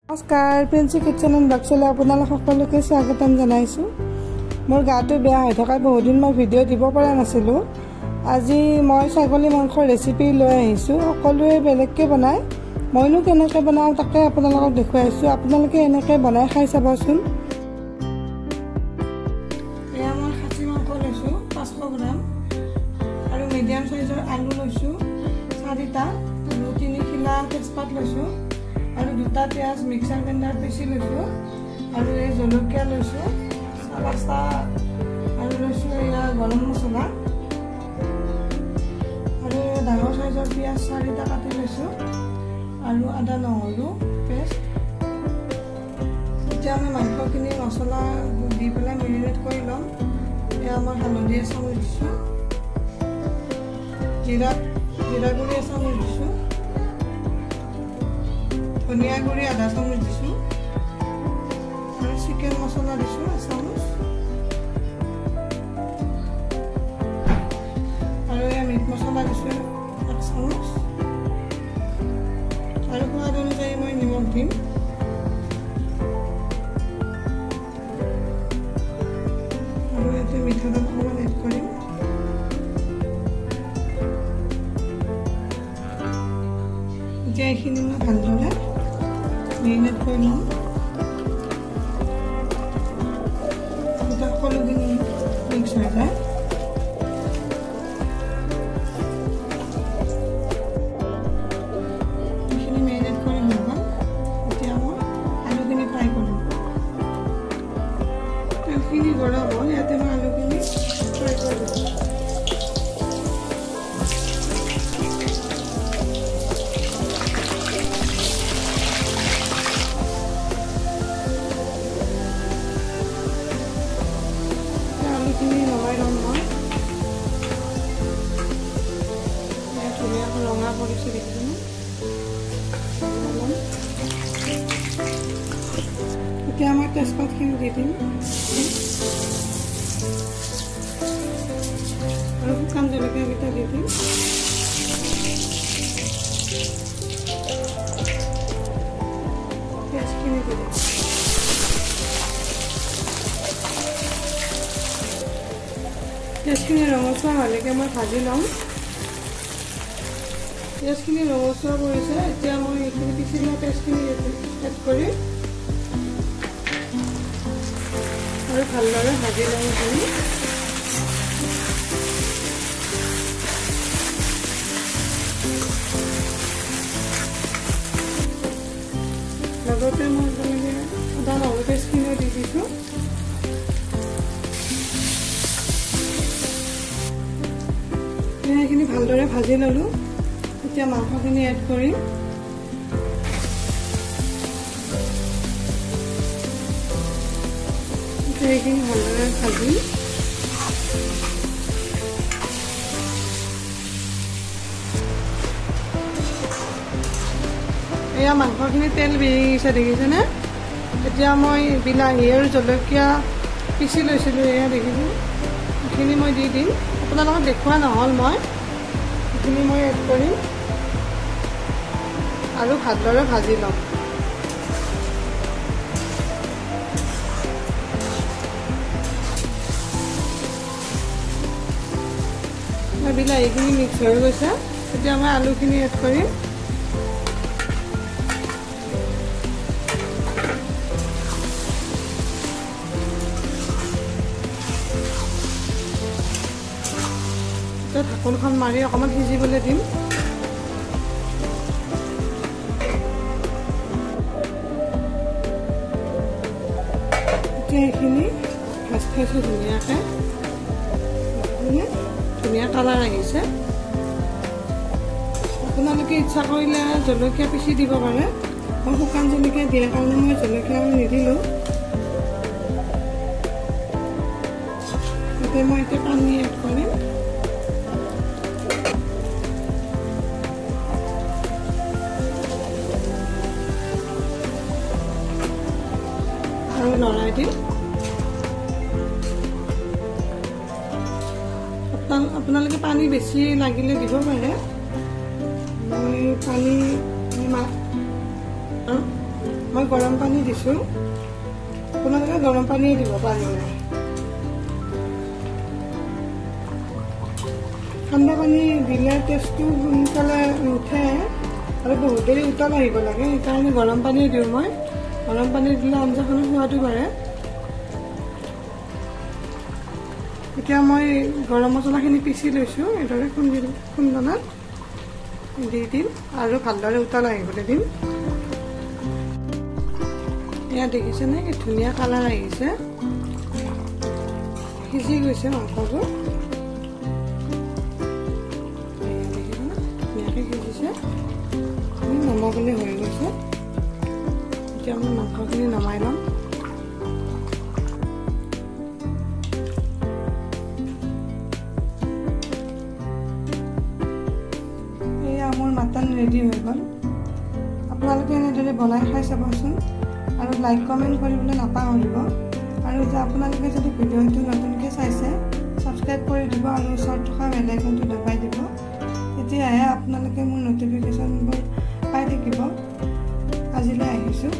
নমস্কাৰ, Princy kitchen and ব্লগছলৈ আপোনালোক সকলোকে স্বাগতম জনাইছোঁ। মোৰ গাটো বেয়া হৈ থকাত বহুদিন মই ভিডিঅ' দিব পৰা নাছিলোঁ। আজি মই ছাগলী মাংসৰ ৰেচিপি লৈ আহিছোঁ। সকলোৱে বেলেগকৈ বনায়, মইনো কেনেকৈ বনাওঁ তাকে আপোনালোকক দেখুৱাইছোঁ। আপোনালোকে এনেকৈ বনাই খাই চাবচোন। এয়া মই খাচী মাংস লৈছোঁ 500 গ্ৰাম, আৰু মিডিয়াম চাইজৰ আলু লৈছোঁ 4টা, আৰু 3 খিলা তেজপাত লৈছোঁ, আৰু 2টা পিঁয়াজ মিক্সাৰ গ্ৰাইণ্ডাৰত পিচি লৈছোঁ, আৰু এই জলকীয়া লৈছোঁ 5টা, আৰু লৈছোঁ এয়া গৰম মছলা, আৰু ডাঙৰ চাইজৰ পিঁয়াজ 4টা কাটি লৈছোঁ, আৰু আদা নহৰু পেষ্ট। এতিয়া আমি মাংসখিনি মছলা দি পেলাই মেৰিনেট কৰি ল'ম। এয়া মই হালধি এচামুচ দিছোঁ, জিৰা গুড়ি এচামুচ দিছোঁ, ধনিয়া গুড়ি আধা চামুচ দিছোঁ, আৰু চিকেন মছলা দিছোঁ এচামুচ, আৰু এয়া মিট মছলা দিছোঁ 1 চামুচ, আৰু সোৱাদ অনুযায়ী মই নিমখ দিম। আৰু ইয়াতে মিঠাতেল অকণমান এড কৰিম। এতিয়া এইখিনি মই ভালদৰে মেৰিনেট কৰি ল'ম। এতিয়া সকলোখিনি মিক্স হৈ যায়। এইখিনি মেৰিনেট কৰি হৈ গ'ল। এতিয়া মই আলুখিনি ফ্ৰাই কৰিম। তেলখিনি গৰম হ'ল, ইয়াতে মই আলুখিনি ফ্ৰাই কৰি দিম। আলুখিনি নমাই ল'ম মই। ধুনীয়াকৈ ৰঙা পৰিছে দেখিছেনে? এতিয়া মই তেজপাতখিনি দি দিম আৰু শুকান জলকীয়াকেইটা দি দিম। পিঁয়াজখিনি দি দিম। পিঁয়াজখিনি ৰঙচুৱা হোৱালৈকে মই ভাজি ল'ম। পিঁয়াজখিনি ৰঙচুৱা পৰিছে। এতিয়া মই এইখিনি পিচি লোৱা পেষ্টখিনি এড কৰিম আৰু ভালদৰে ভাজি ল'ম এইখিনি। লগতে মই তেনেকৈ আদা নহৰু পেষ্টখিনিও দি দিছোঁ। এইখিনি ভালদৰে ভাজি ল'লোঁ। এতিয়া মাংসখিনি এড কৰিম। এতিয়া এইখিনি ভালদৰে ভাজিম। এয়া মাংসখিনি তেল বেৰিছে দেখিছেনে? এতিয়া মই বিলাহী আৰু জলকীয়া পিচি লৈছিলোঁ, এয়া দেখিছোঁ, এইখিনি মই দি দিম। আপোনালোকক দেখুওৱা নহ'ল, মই এইখিনি মই এড কৰিম আৰু ভালদৰে ভাজি ল'ম। বিলাহীখিনি মিক্স হৈ গৈছে। এতিয়া মই আলুখিনি এড কৰিম। ঢাকোনখন মাৰি অকণমান সিজিবলৈ দিম। এতিয়া এইখিনি ভাজ খাইছোঁ ধুনীয়াকৈ, ধুনীয়া কালাৰ আহিছে। আপোনালোকে ইচ্ছা কৰিলে জলকীয়া পিচি দিব পাৰে। মই শুকান জলকীয়া দিয়াৰ কাৰণে মই জলকীয়া নিদিলোঁ। তাতে মই এতিয়া পানী এড কৰিম। আৰু লৰাই দিম। আপোনালোকে পানী বেছি লাগিলে দিব পাৰে। মই পানী মই গৰম পানী দিছোঁ, আপোনালোকে গৰম পানীয়ে দিব পাৰিব। ঠাণ্ডা পানী দিলে টেষ্টটো সোনকালে নুঠে আৰু বহুত দেৰি উতল আহিব লাগে, সেইকাৰণে গৰম পানী দিওঁ মই। গৰম পানী দিলে আঞ্জাখনৰ সোৱাদো বাঢ়ে। এতিয়া মই গৰম মছলাখিনি পিচি লৈছোঁ, এইদৰে খুন্দনাত দি দিম আৰু ভালদৰে উতল আহিবলৈ দিম। এয়া দেখিছেনে কি ধুনীয়া কালাৰ আহিছে, সিজি গৈছে মাংসবোৰ। দেখিছেনে ধুনীয়াকৈ সিজিছে, নমাবলৈ হৈ গৈছে। এতিয়া মই মাংসখিনি নমাই ল'ম। এয়া মোৰ মাটন ৰেডি হৈ গ'ল। আপোনালোকে এনেদৰে বনাই খাই চাবচোন আৰু লাইক কমেণ্ট কৰিবলৈ নাপাহৰিব। আৰু যে আপোনালোকে যদি ভিডিঅ'টো নতুনকৈ চাইছে, ছাবস্ক্ৰাইব কৰি দিব আৰু ওচৰত থকা বেল আইকনটো দবাই দিব, তেতিয়াহে আপোনালোকে মোৰ ন'টিফিকেশ্যনবোৰ পাই থাকিব। আজিলৈ আহিছোঁ।